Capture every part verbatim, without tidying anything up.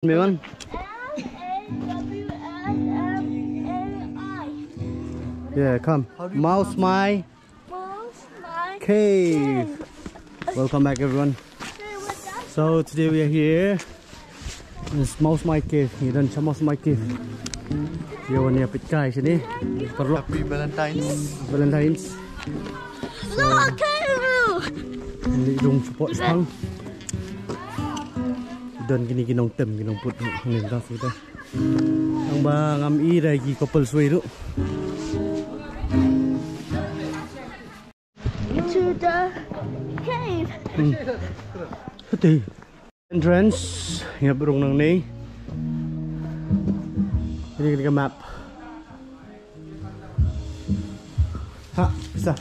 Mewan. L A W S M A I. Yeah, come. How do you Mouse pronounce my Mouse my cave. Cave. Welcome back, everyone. Hey, what's up? So today we are here. It's Mouse My Cave. Ngi don sha Mouse My Cave. Ïa wan ïa peit kai shane. Paralok. Happy Valentine's. Valentine's. Look at you. Ngi rung support sang. Don kine ki nongtem, ki nongput hangne ka shu te. Tang ba ngam i da ki couple shuh ruh. To the cave. Hmm. Hati. Entrance, ïa, brung nangne. Ini kini ka map. Ha, bisa.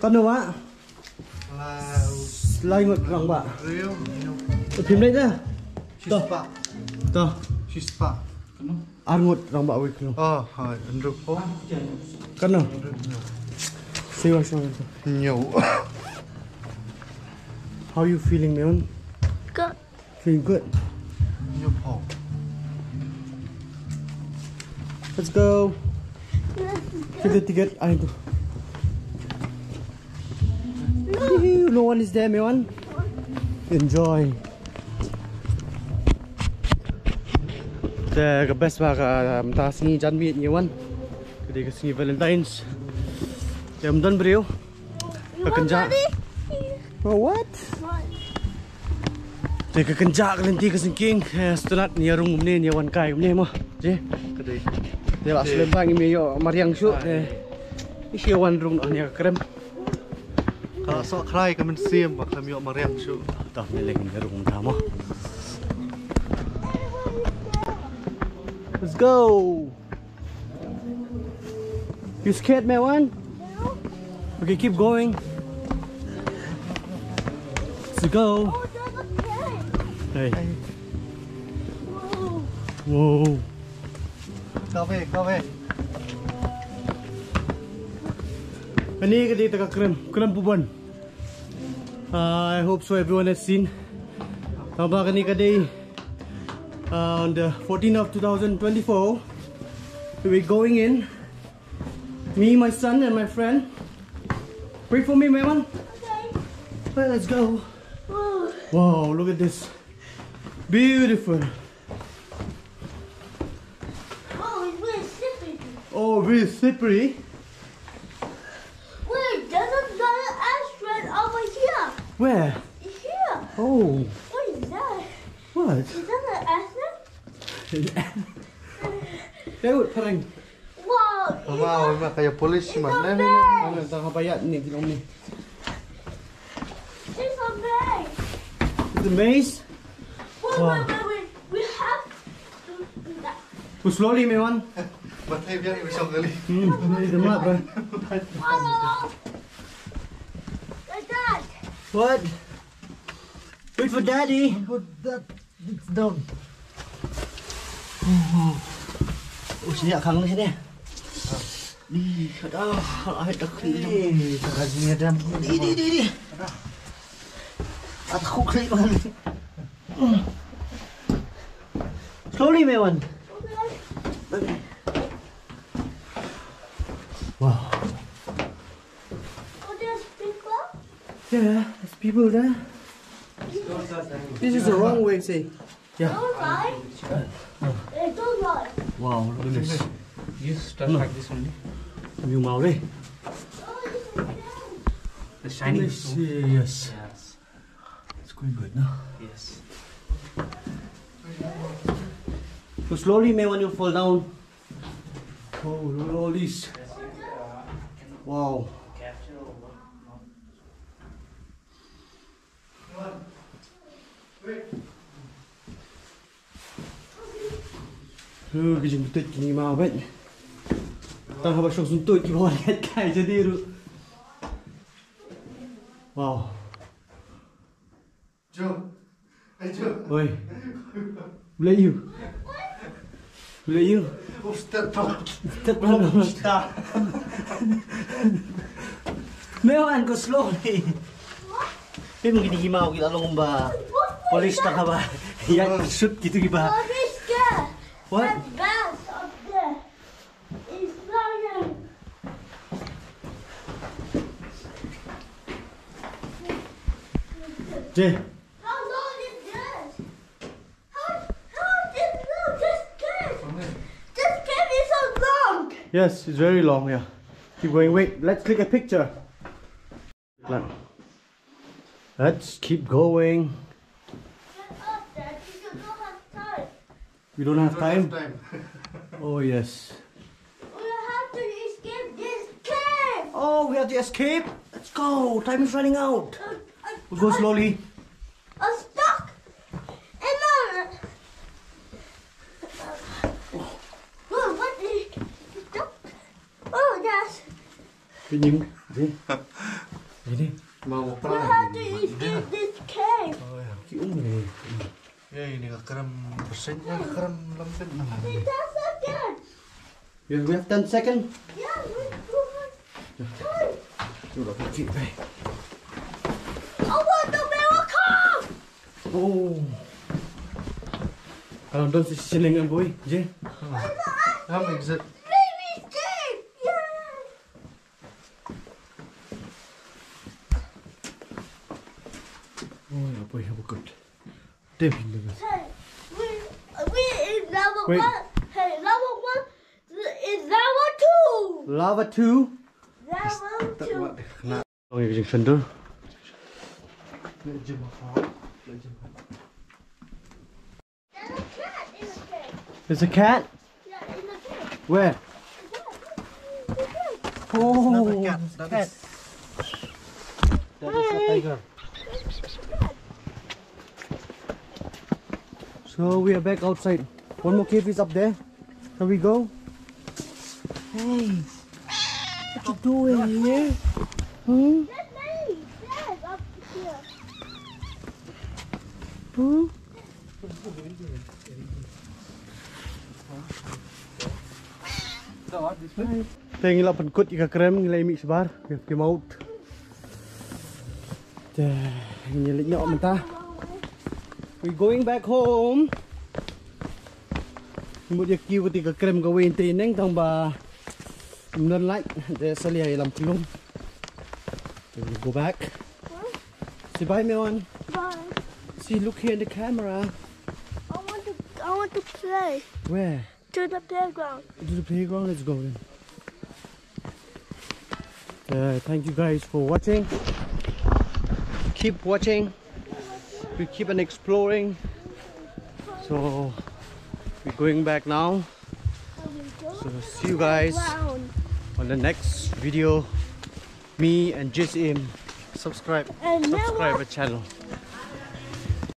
Kano wa? Lai ngut rangbah. Phim leh dah. Toh. Toh. Ar ngut rangbah wei khlong. Oh, hai, hynriew phew. Kano? Siwa, siwa. Hynñiew. How you feeling, Mewan? Good. Feeling good? Hynñiew phew. Let's go. Let's go. Get the ticket. I do. No. Yoo-hoo, no one is there, Mewan. Enjoy. Te ka best ba ka mynta sngi janmiet ngi wan. Ka dei ka sngi Valentine's. Te ym don briew. Ka kynjah. Oh, what? Te ka kynjah ka lynti ka syngking. Eh, sngewtynnat ngi ïa rung kumne, ngi ïa wan kai kumne mo. Ji. Ka dei. Te la slem ba ngim ïoh mariang shuh. Te ngi shu wan rung noh ïa ka krem. Ka soh khrai ka mynsiem ba khlem ïoh mariang shuh. Tah, ngi leh ngi rung mynta mo. Let's go. You scared, Mewan? Okay, keep going. Let's go. Hey. Whoa. Ka ve, ka ve. Kane ka dei ta ka krem, krem pubon. Uh, I hope so everyone has seen. Tang ba kane ka dei, uh, on the fourteenth of two thousand twenty-four, we're going in. Me, my son, and my friend. Wait for me, Mewan. Okay. Well, let's go. Whoa. Wow, look at this. Beautiful. Oh, it's really slippery. Oh, really slippery. Wait, there's another astronaut over here. Where? Here. Oh. What is that? What? Is that an astronaut? Daud, parang. Wow. Wow, it's ma kaya police it's man. A maze. Ano, tang ha bayat ni, gilong ni. It's a maze. It's a maze? Wait, wow. Wait, wait, wait. We have to do that. Go slowly, Mewan. Batai biar bisa kali. Hmm, ini demak, bro. Wow. Like that. What? Wait for daddy. Put that down. Oh, sini, khang ni sini. Ni, kada, ai, dah kering. Ni, tak ada ni, ada. Ni, ni, ni, ni. Ada kering banget. Slowly, Mewan. Wow. Oh, there's people? Yeah, there's people there. This is the wrong way, see. Yeah. Don't lie. Eh, don't lie. Wow, look at this. You stuff like this only. You mau deh. Oh, this is them. The shining stone. Yes. Yes. It's quite good, no? Yes. So slowly, Mewan, you fall down. Oh, look at all these. Wow. Huh, ki jingtuid ki maw bad. Tang haba shong sngewtuid ki ba wan kai kai jadi ruh. Wow. Jo. Hey, Jo. Oi. Blei ïa u. Blei ïa u. Oh, step down. Step down. Oh, step. Mewan, go slowly. Phi, kine ki maw ki la long ba police tang haba. Ïa, shoot, kita kiba. Oh, this guy. What? That bus up there is flying. Jay. How long is this? How, how did you this cave? This cave is so long. Yes, it's very long, yeah. Keep going. Wait, let's click a picture. Let's keep going. Get up there because you don't have time. We don't have time. Oh, yes. We have to escape this cave. Oh, we have to escape. Let's go. Time is running out. Uh, uh, We'll go slowly. I'm stuck. Emma. Oh, what is stuck? Oh, yes. Pinying. Jay. Ini. Mau We have to escape this cave. Ki um ni. Ya ini ka krem bersin, ka krem lempit na. It does again. You have ten seconds. Yeah, we, we have time. Sudah pergi, baik. I want the miracle. Oh. Kalau don si siling ang boy, Jay. Ham exit. Baby escape. Yeah. Oh, yeah, boy, have a good. Damn, baby. Hey, we, we in level Wait. one. Hey, level one is level two. Lava two. Level two. Oh, yeah, jingshon dur. There's a cat in the cave. There's a cat? Yeah, in the cave. Where? In the cave. Oh, Another cat. That cat. Is, that is a tiger. So we are back outside. One more cave is up there. Shall we go? Hey, what you doing here? Hmm? There's many stairs up here. Hmm? Te ngi la pynkut ïa ka krem, ngi la mih shabar, ngi la mih out. Te ngi leit noh mynta. We going back home. Mut ïa ki wati ka krem ka wei te neng tang ba ym don light. Te sa liah ïa lam klum. Then we go back. Say bye, Mewan. Bye. See, look here in the camera. I want to. I want to play. Where? To the playground. To the playground. Let's go then. Uh, thank you guys for watching. Keep watching. We keep on exploring. So we're going back now. So see you guys Round. On the next video. Me and Jisim. Subscribe. And now Subscribe our channel.